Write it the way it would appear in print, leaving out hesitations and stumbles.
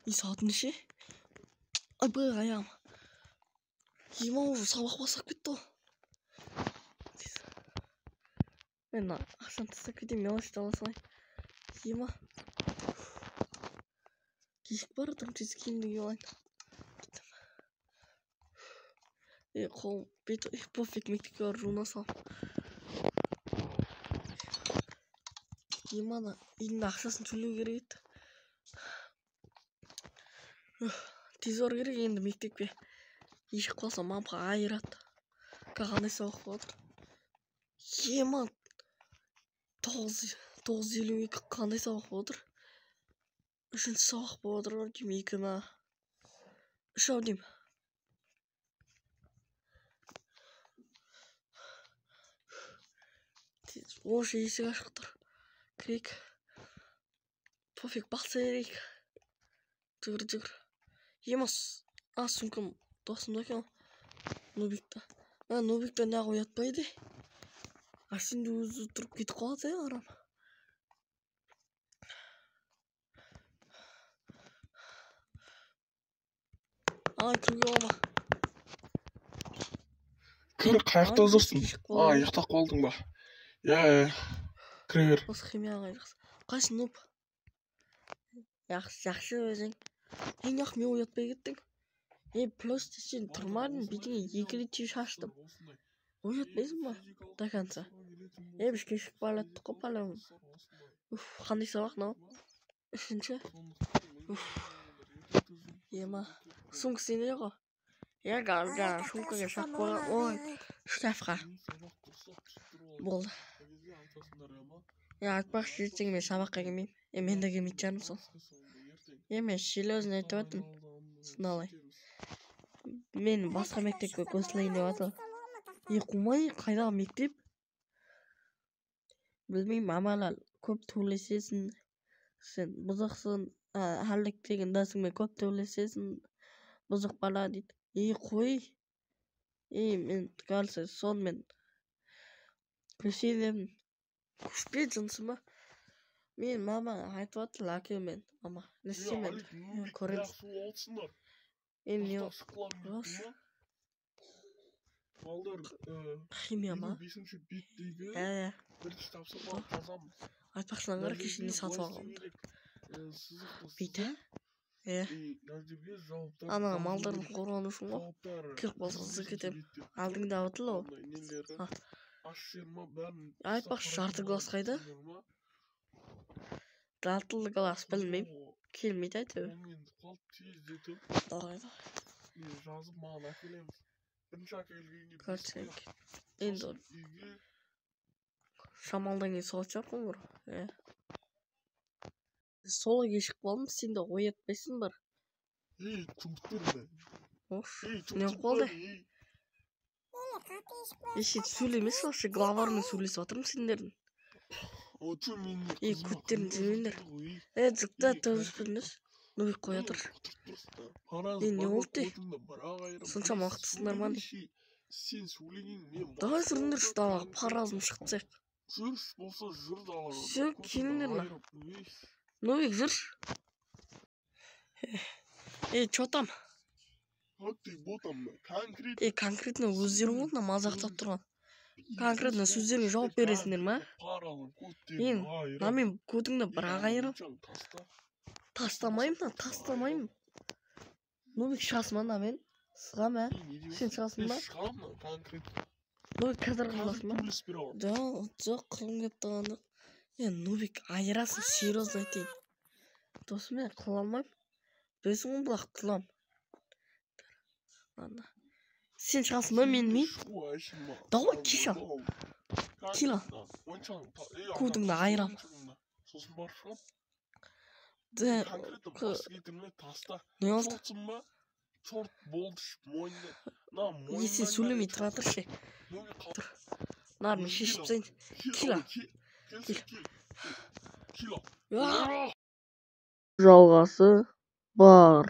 И сағат неше? Айбай, аяғым. Ема, уже сабақ бастап кетті ғой. Мен мына ақшаны тастап кетейін, мелочь ала салайын. Ема. Кешігіп бара жатырмын, тез киімді киіп алайын. Кеттім. Е, қолым, бет, пофиг, мектепке барып жуына саламын. Ема, ана үйдің ақшасын төлеу керек еді. Тез бару керек енді мектепке. Кешігіп қалсам, мамқа айырады. Қандай сабақ болып жатыр? Ема, 9:52 қандай сабақ болып жатыр? Үшінші сабақ болып жатыр ғой деймін, 2 ма? 3 ау деймін. Тез, онша есік ашық тұр. Кірейік. Пофиг, бақса берейік. Жүгір, жүгір. Ема, сумкам досымда екен. Нубикта. Мә, Нубикта неғып оятпайды? А сен де өзі тұрып кетіп қалады, арам. Ай, кіруге бола ма? Кір, қаяқта жүрсің? А, ұйықтап қалдың ба? Иә, иә. Кіре бер. Осы химияға жақсы. Қайсы нуб? Жақсы, жақсы өзің. Ей, неғып мен оятпай кеттің? Ей, плюс сен тұрмадың, бетіңе 2 рет түйе шаштым. Оятпайсың ба? До конца. Ей, біз кешігіп бара жаттық қой, по-любому. Уф, қандай сабақ мынау? Үшінші. Уф. Ема, сумка сенде ғой. Иә, жаңа сумкаға шағып қойған. Ой, шкафқа. Болды. Е, айтпақшы, ертең мен сабаққа келмеймін. Е, мен де келмейтін шығармын сол. Е, мен серьезно айтып жатырмын. Сыналай. Мен басқа мектепке қосылайын деп жатыр. Е, қумай, қайдағы мектеп? Білмеймін, мамалар көп төбелесесің. Сен бұзықсың, Хәлік деген досыңмен көп төбелесесің. Бұзық бала дейді. Е, қой. Е, мен, кажется, сонымен көшейін. Көшпе, жынысы ма? Мен мама айтып жатыр, әкеммен. Мама, не істеймін енді? Көреміз. Енді не химия ма? Иә. Айтпақшы, мына кеше не сатып алғанымды. Бүйті? Иә. Ана малдардың қорғану үшін ғой. Кіріп қалса зық етемін. Алдыңда отыл ғой. Айтпақшы, жарты глаз қайда? Жарты глаз білмеймін. Келмейді әйтеуір. Давай, давай. Короче, енді шамалдан кейін соғатын шығар қоңыр. Иә. Солай кешігіп қалдым, сен де оятпайсың бар. Ош, не болып қалды? Е, сен сөйлемесің вообще, главармен сөйлесіп жатырмын сендердің. Ей, көттерін жемеңдер. Е, жігіттер, төбелеспеңдер. Нубик қоя тұр. Е, не болды? Сонша мақтысыңдар ма не? Давай жүріңдерші далаға, паразым шығып тастайық. Все, келіңдер мына. Нубик, жүрші. Ей, чё там? Ей, конкретно өздерің ғой мына мазақтап тұрған. Конкретно сөздеріңе жауап бересіңдер ма? Ең, мына мен көтіңді бір ақ айырып. Тастамаймын, тастамаймын. Нубик, шығасың ба мына мен? Сығам, ә? Сен шығасың ба? Нубик, қазір қырыласың ба? Жоқ, жоқ, қырғым келіп тұрған жоқ. Е, Нубик, айырасың, серьезно айтайын. Досым, мен қыла алмаймын. Білесің ғой, бірақ қыламын. Ладно. Сен шығасың ба менімен? Давай, кеш ал. Кел ал. Көтіңді айырам. Не болды? Е, сен сөйлемей тұра тұршы. Тұр. Мынарын шешіп тастайын. Кел ал. Кел. Жалғасы бар.